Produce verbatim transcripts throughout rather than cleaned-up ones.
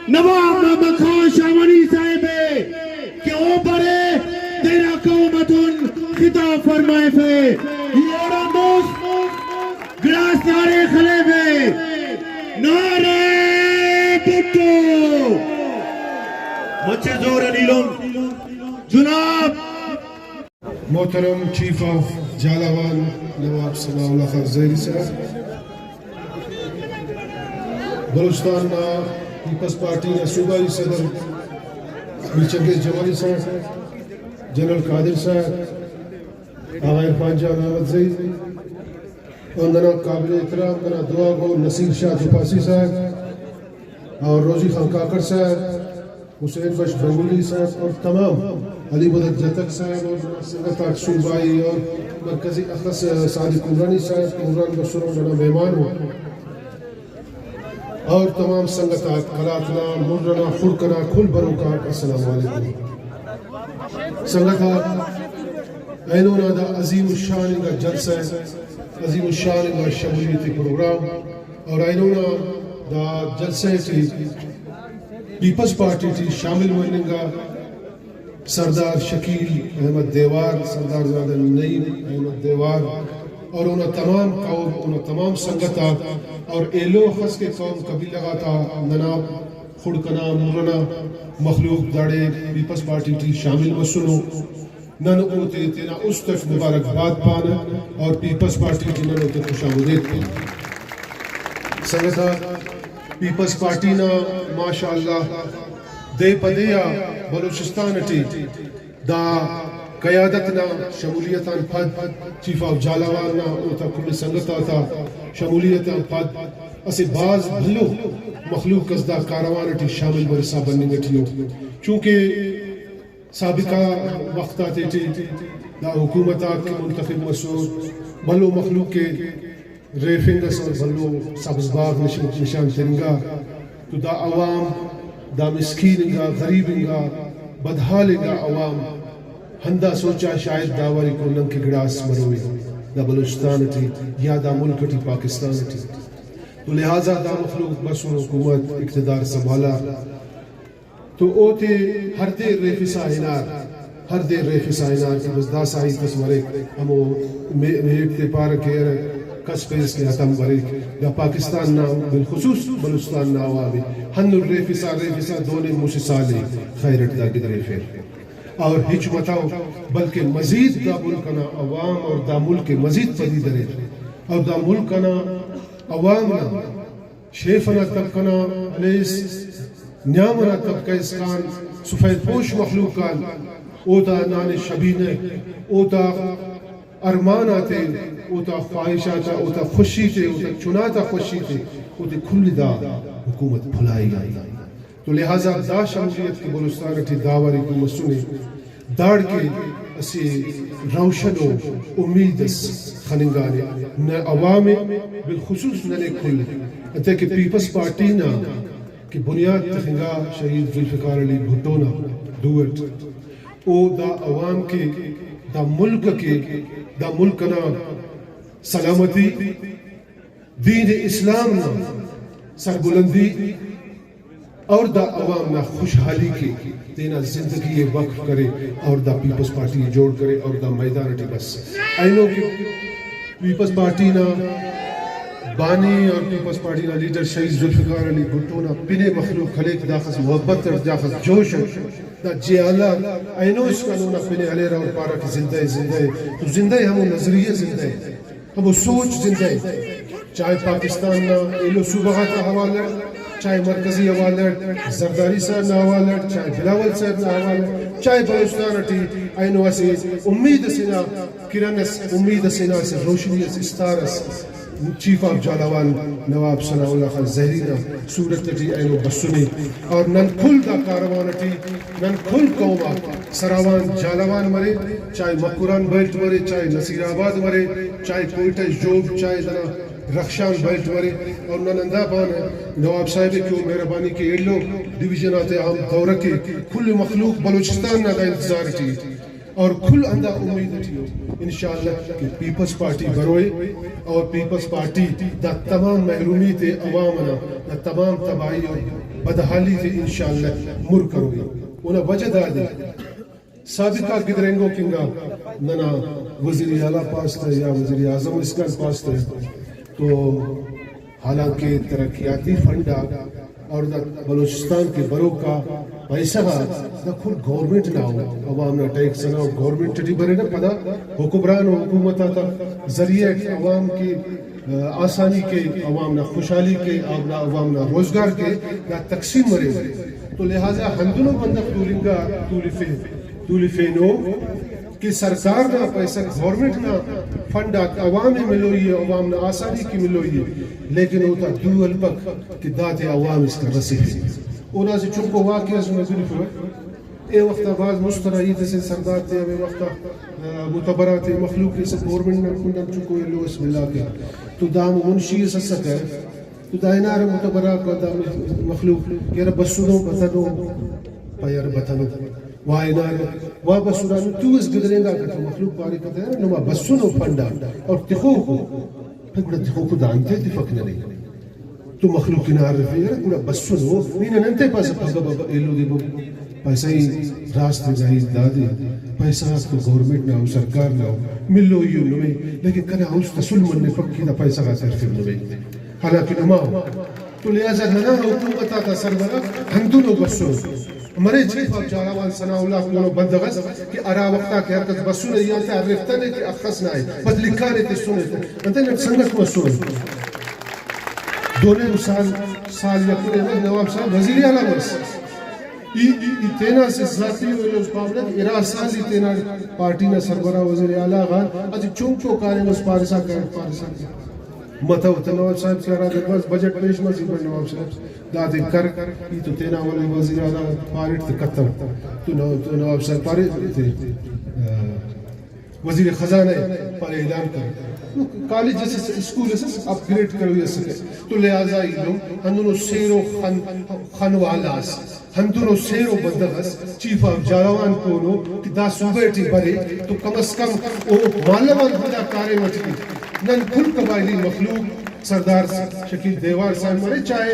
نواب محمد خان شاہوانی صاحب ءِ کہ او برے تینا قوم اتون خطاب فرمائفے۔ ای اوڑان دوست گڑاس نعرے خلیوے، نعرہ بھٹو۔ مچے زور آن ایلم جناب۔ محترم چیف آف جھالاوان نواب ثناء اللہ خان زہری صاحب، بلوچستان نا پیپلز پارٹی نا صوبائی صدر میر چنگیز جمالی صاحب، جنرل قادر صاحب، آغا عرفان جان احمد زئی، اور ننا قابل احترام ننا دعا گو نصیر شاہ توپاسی صاحب اور روزی خان کاکڑ صاحب، حسین بخش گنگوہی صاحب اور تمام علی مدد جتک صاحب اور ننا سنگت آک صوبائی اور مرکزی اخس صادق عمرانی صاحب، عمران بسر اور ننا مہمان ہو۔ اور تمام سنگت آک، قلات نا، مر ئنا، خڑک ئنا کل بروک آک، السلام علیکم۔ سنگت آک، اینو نا دا عظیم الشان انگا جلسہ ءِ، عظیم الشان انگا شمولیتی پروگرام، اور اینو نا دا جلسہ ٹی پیپلز پارٹی ٹی شامل مننگ آ سردار شکیل احمد دیوار، سردار زادہ نعیم احمد دیوار اور اونا تمام قوم، اونا تمام سنگت آک اور ایلو اخس کہ قوم قبیلہ غاتا ننا خڑک ئنا، مر ئنا مخلوق داڑے پیپلز پارٹی ٹی شامل مسنو۔ نن اوتے تینا است اٹ مبارکباد پانہ اور پیپلز پارٹی ٹی نن اوتے خوش آمدید پانہ۔ سنگت آک، پیپلز پارٹی نا ماشاءاللہ دے پہ دے آ بلوچستان اٹی دا قیادت نا شمولیت آن پد، چیف آف جھالاوان نا اوتا کل سنگت آتا شمولیت آن پد اسہ بھاز بھلو مخلوق اس دا کاروان اٹی شامل مرسا بننگ اٹی ءُ، چونکہ سابقہ وخت آتیٹی دا حکومت آک کہ منتخب مسر، بھلو مخلوق ءِ ریفنگ ئس اور بھلو سبز باغ نشان، نشان تننگا، تو دا عوام، دا مسکین انگا، غریب انگا، بدحال انگا عوام ہندا سوچا شاید دا واری کو نن کہ گڑاس مروئے دا بلوچستان اٹی یا دا ملک اٹی، پاکستان اٹی۔ تو لہٰذا دا مخلوق بسر حکومت اقتدار سنبھالا، تو اوتے ہر دے ریفسا ہنار، ہر دے ریفسا ہنار کہ بس داسہ ہیت اس مریک، ہمو مے-، میٹ تے پارہ کہ ارے کس پیس کہ ہتم بریک، یا پاکستان نا بالخصوص بلوچستان نا عوام ءِ ہندن ریفسا ریفسا دو نیم مسہ سال ءِ خیر اٹ دا گدریفیر۔ اور ہچ متو، بلکہ مزید دا ملک ئنا عوام اور دا ملک ءِ مزید پدی دریر اور دا ملک ئنا عوام نا شیف ئنا تک ئنا ہلیس، نیام ئنا طبقہ اسکان، سفید پوش مخلوق آن اوتا نان شبینہ، اوتا ارمان آتے، اوتا خواہش آتا، اوتا خوشی تے، اوتا چناتا خوشی تے، اوتے کل دا حکومت بھلائی آتا۔ تو لہٰذا دا شمولیت کہ بلوچستان اٹی دا واری کو مسنے، داڑکہ اسہ روشن و امید اس خننگانے نہ عوام ءِ، بالخصوص ننے کل ءِ۔ انتئے کہ پیپلز پارٹی نا کہ بنیاد تخنگا شہید ذوالفقار علی بھٹو نا دو اٹ، او دا عوام کہ، دا ملک کہ، دا ملک ئنا سلامتی، دین اسلام نا سربلندی اور دا عوام نا خوشحالی کے تینا زندگی ءِ وقف کرے اور دا پیپلز پارٹی ءِ جوڑ کرے اور دا میدان ٹی بس۔ اینو کہ پیپلز پارٹی نا بانی اور پیپلز پارٹی نا لیڈر شہید ذوالفقار علی بھٹو نا پن ءِ مخلوق خلیک داخس محبت اٹ، داخس جوش اٹ، دا جہلا اینو اسکان اونا پن ءِ ہلیرہ اور پارہ کہ زندہ ءِ، زندہ ءِ، تو زندہ ءِ، ہمو نظریہ زندہ ءِ۔ ہمو سوچ زندہ ءِ، چاہے پاکستان نا ایلو صوبہ غاتا حوالہ اٹ، چاہے مرکزی حوالہ اٹ زرداری صاحب نا حوالہ اٹ، چاہے بلاول صاحب نا حوالہ اٹ، چاہے بلوچستان اٹی اینو اسہ امید اسے نا کرن اس، امید اسے نا اسہ روشنی اس، استار اس چیف آف جھالاوان نواب ثناء اللہ خان زہری نا صورت اٹی اینو بسنے اور نن کل دا کاروان اٹی نن کل قوم آک سراوان جھالاوان مرے، چاہے مکران بیلٹ مرے، چاہے نصیر آباد مرے، چاہے کوئٹہ، ژوب، چاہے دنا رخشان بیلٹ مرے۔ اور نن ہندا پانہ نواب صاحب کہ او مہربانی کہ ایلو ڈویژن آتے ہم دورہ کے، کل مخلوق بلوچستان نا دا انتظار ٹی اور کل ہندا امید ٹی ءُ انشاءاللہ کہ پیپلز پارٹی بروئے اور پیپلز پارٹی دا تمام محرومی تے عوام انا، دا تمام تباہی اور بدحالی تے انشاءاللہ مر کروئی۔ اونا وجہ دادے، سابقہ گدرینگوک انگا ننا وزیر اعلیٰ پاس تہ یا وزیر اعظم اسکان پاس تہ، تو حالانکہ ترقیاتی فنڈ آک اور دا بلوچستان کہ بروک آ پیسہ غاک دا کل گورنمنٹ نا ءُ، عوام نا ٹیکس ئنا ءُ، گورنمنٹ ٹی بریرہ، پدا حکمران و حکومت آتا ذریعہ اٹ عوام کہ آسانی کے، عوام نا خوشحالی کے، عوام نا، عوام نا روزگار کے دا تقسیم مریرہ۔ تو لہذا ہندنو بندغ تولنگا، تولفے، تولفینو کہ سرکار نا پیسہ، گورنمنٹ نا فنڈ آک عوام ءِ ملوئی ءِ، عوام نا آسانی کہ ملوئی ءِ، لیکن اوتا دو ہلپک کہ داتے عوام اسکا رسیفے۔ اونا اسہ چنکو واقعہ ئس نمے بنفوہ۔ اے وخت آ بھاز مست ئنا ہیت اسے، سردار تے ہمے وخت آ، آ، متبر آتے مخلوق اسہ گورنمنٹ نا کنڈ آن چنکو ایلو ئس ملا کے۔ تو دا ہمو منشی ئس اسکہ، تو دا ہنارہ متبر آک، دا مخلوق کہ یار بسنو بتنو، پائے یار بتنو، وا ہنارہ، وا بسنو، نو تو اس گدرینگاکہ تو مخلوق پاریکہ تہ یار نما بسنو فنڈ آ اور تخوکو، پائے گڑا تخوکو دا انتئے تفک ننے؟ تو مخلوق ہنارفے، یار گڑا بسنو، نی نن انتئے پاسہ پھگہ بابا ایلو دے بابا؟ پائے سائیں، راست ءِ، دا ہیت دادے، پیسہ غاک تو گورنمنٹ نا ءُ، سرکار نا ءُ، ملوئی ءُ نمے، لیکن کنا است اسل منپک کہ دا پیسہ غاتے ہرفر نمے، حالانکہ نما ءُ۔ تو لہذا ننا حکومت آتا سربراہ ہندنو بسنو۔ مرے چیف آف جھالاوان ثناء اللہ کونو بندغ ئس کہ ہرا وخت آ کہ ہر کس بسنے ای آن تہ ہرفتنے کہ اخس نا ءِ، بس لکھانے تسنے تہ۔ انتئے نن سنگت مسون۔ دو نیم سال، سال یکن ءِ نواب صاحب وزیر اعلیٰ مس۔ ای، ای، ای تینا اسہ ذاتی ءُ ایلو اس پاوہ کہ ارا سال ای تینا پارٹی نا سربراہ وزیر اعلیٰ غان اسہ چنکو کاریم اس پارسا کر، پارسا کر۔ متو تہ نواب صاحب کہ ہرا دے بس بجٹ پیش مس، ای بس نواب صاحب دادے کر، ای تو تینا ولے وزیر اعلیٰ پاریٹ تہ کتو۔ تو نو-، تو نواب صاحب پارے تے، آ، وزیر خزانہ ءِ پارے اعلان کر۔ تو کالج اس، اسکول اس اپ گریڈ کروئی اسکہ۔ تو لہذا ایلم ہندنو سیر و خن، خن والا اس، ہندنو سیر و بندغ اس، چیف آف جھالاوان کونو کہ دا صوبہ ٹی برے تو کم از کم او مالو آن ہندا کاریم اٹی نن کل قبائلی مخلوق، سردار شکیل دیوار صاحب مرے، چاہے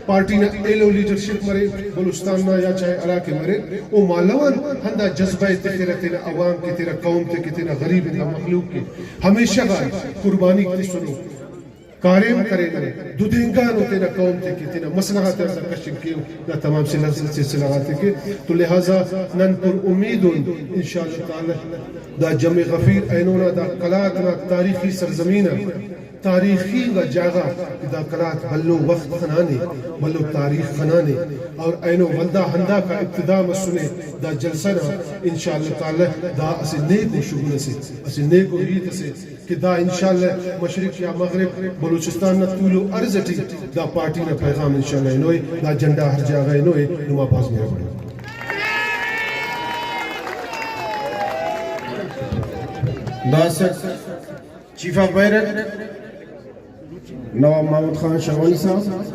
پارٹی نا ایلو لیڈرشپ مرے بلوچستان نا یا چاہے ہرا کہ مرے، او مالو آن ہندا جذبہ ءِ تخرہ تینا عوام کہ، تینا قوم تے کہ، تینا غریب انگا مخلوق کہ ہمیشہ غان قربانیک تسنو، کاریم کرینو، دودینگانو تینا قوم تے کہ، تینا مسئلہ غاتے آ کشنگ کیو، دا تمام سلسلہ، سلسلہ غاتے کہ۔ تو لہذا نن پر امید ان انشاءاللہ تعالی دا جمع غفیر اینو نا دا قلات نا تاریخی سرزمین آ تاریخی انگا جاگہ کہ دا قلات بھلو وخت خنانے، بھلو تاریخ خنانے، اور اینو ولدا ہنداکا ابتدا مسنے دا جلسہ نا۔ انشاءاللہ تعالی دا اسہ نیکو شغل اسے، اسہ نیکو ہیت اسے کہ دا انشاءاللہ مشرق یا مغرب بلوچستان نا طول و عرض اٹی دا پارٹی نا پیغام انشاءاللہ ہنوئے، دا جھنڈا ہر جاگہ ہنوئے۔ نما بھاز مہربانی۔ داسہ چیف آف بیرک نواب محمد خان شاہوانی صاحب،